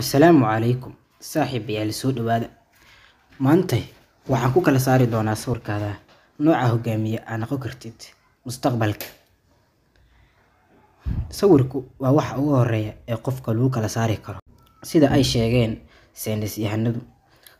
Assalaamu calaykum saaxiibayaal, soo dhawaada. Maanta waxaan ku kala saari doonaa sawirkaada nooca hogaamiye aad noqon kartid mustaqbalka. Sawirku waa waxa ugu horreeya ee qofka lagu kala saari karo, sida ay sheegeen saynis yahanadu.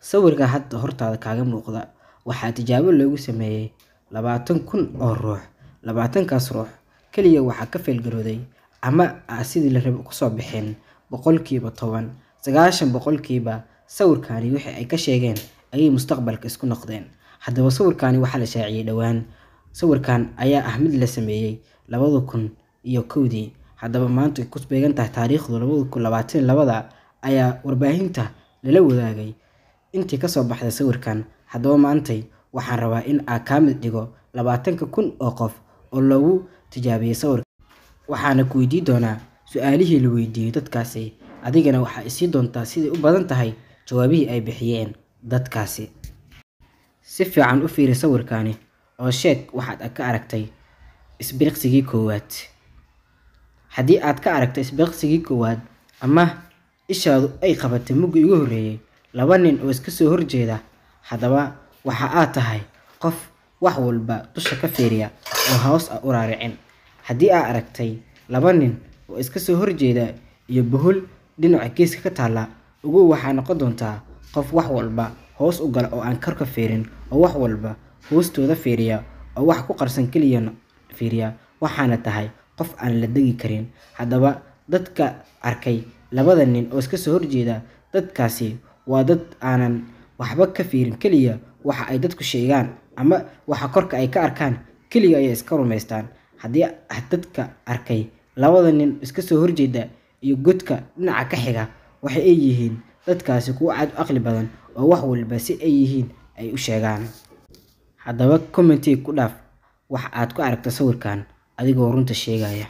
Sawirka hadda hortaada kaaga muuqda waxaa tijaabo loogu sameeyay 20,000 oo ruux. 20kaas ruux kaliya waxaa ka fail-garooday ama sidii la rabay kusoo bixin 10%. 90% sawirkani wixii ay ka sheegeen ayay mustaqbalka isku noqdeen. Haddaba sawirkani waxaa la shaaciyay dhowaan. Sawirkan ayaa ah mid la sameeyay 2001-dii. Haddaba maanta ay ku beegan tahay taariikhdu 2022 ayaa warbaahinta lala wadaagay intii kasoo baxday sawirkan. Haddaba maantay waxaan rabaa in aan kaa mid dhigo 20,000 oo qof oo lagu tijaabiyay sawirka. Waxaana ku weydiin doonaa su'aalihii la weydiiyay dadkaasi, adigana waxaa i siin doontaa siday u badan tahay jawaabihii ay bixiyeen dadkaasi. Si fiican u fiiri sawirkani oo sheeg waxaad ka aragtay isbiriqsigii koowaad. Haddii aad ka aragtay isbiriqsigii koowaad ama ishaadu ay qabatay muggi ugu horreeyay laba nin oo iska soo horjeeda, haddaba waxa aad tahay qof wax walba dusha ka fiiriya oo hoos u raaricin. Haddii aad aragtay laba nin oo iska soo horjeeda iyo bohol dhinaca geeska ka taalla, ogow waxaa noqon doontaa qof wax walba hoos u gala oo aan kor ka fiirin, oo wax walba hoostooda fiiriya oo wax ku qarsan kaliya fiiriya, waxaana tahay qof aan la degi karin. Haddaba dadka arkay labada nin oo iska soo horjeeda, dadkaasi waa dad aanan waxba ka fiirin, kaliya waxa ay dadku sheegaan ama waxa korka ay ka arkaan kaliya ayay iska rumaystaan. Haddii dadka arkay labada nin iska soo horjeeda iyo godka dhinaca ka xiga, waxa ay yihiin dadkaasi kuwo aad u aqli badan oo wax walba si ay yihiin ay u sheegaan. Haddaba comment ku dhaaf wax aad ku aragto sawirkan adigoo runta sheegaya.